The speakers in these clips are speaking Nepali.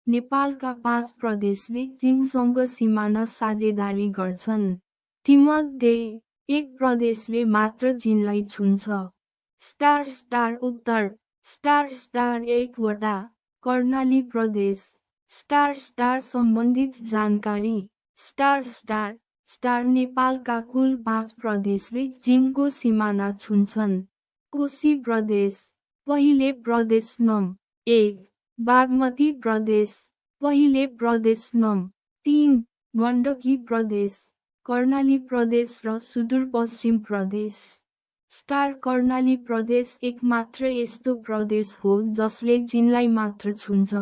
नेपालका 5 प्रदेशले चीनसँग सिमाना साझेदारी गर्छन्। तीमध्ये एक प्रदेशले मात्र चीनलाई छुन्छ। स्टार उत्तर स्टार 1 वटा कर्णाली प्रदेश स्टार सम्बन्धित जानकारी स्टार नेपालका कुल 5 प्रदेशले चीनको सिमाना छुन्छन्। कोशी प्रदेश पहिले प्रदेश नं 1 बागमती प्रदेश पहिले प्रदेश नं 3 गण्डकी प्रदेश कर्णाली प्रदेश र सुदूरपश्चिम प्रदेश। स्टार कर्णाली प्रदेश एकमात्र यस्तो प्रदेश हो जसले चीनलाई मात्र छुन्छ,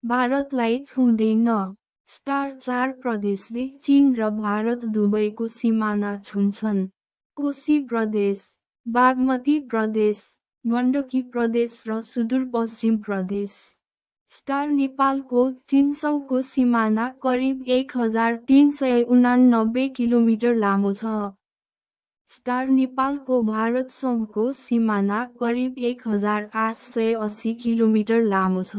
भारतलाई छुँदैन। स्टार 4 प्रदेशले चीन र भारत दुवैको सिमाना छुन्छन्। कोशी प्रदेश बागमती प्रदेश गण्डकी प्रदेश र सुदूरपश्चिम प्रदेश। स्टार नेपालको चीनसँगको सिमाना करिब 1389 किलोमिटर लामो छ। स्टार नेपालको भारतसँगको सिमाना करिब 1880 किलोमिटर लामो छ।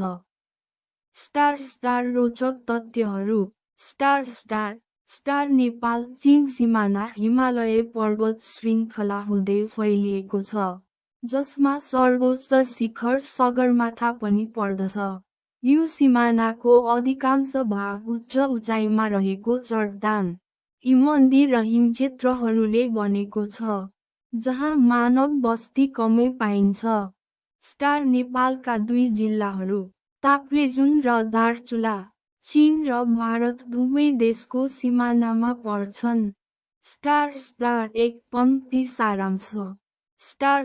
स्टार रोचक तथ्यहरू स्टार नेपाल चीन सिमाना हिमालय पर्वत श्रृङ्खला हुँदै फैलिएको छ, जसमा सर्वोच्च शिखर सगरमाथा पनि पर्दछ। यो सिमानाको अधिकांश भाग उच्च उचाइमा रहेको चट्टान, हिमनदी र हिमक्षेत्रहरूले बनेको छ, जहाँ मानव बस्ती कमै पाइन्छ। स्टार नेपालका 2 जिल्लाहरू ताप्लेजुङ र दार्चुला चीन र भारत दुवै देशको सिमानामा पर्छन्। स्टार 1 पङ्क्ति सारांश स्टार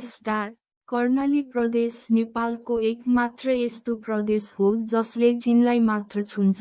कर्णाली प्रदेश नेपालको एकमात्र यस्तो प्रदेश हो जसले चीनलाई मात्र छुन्छ।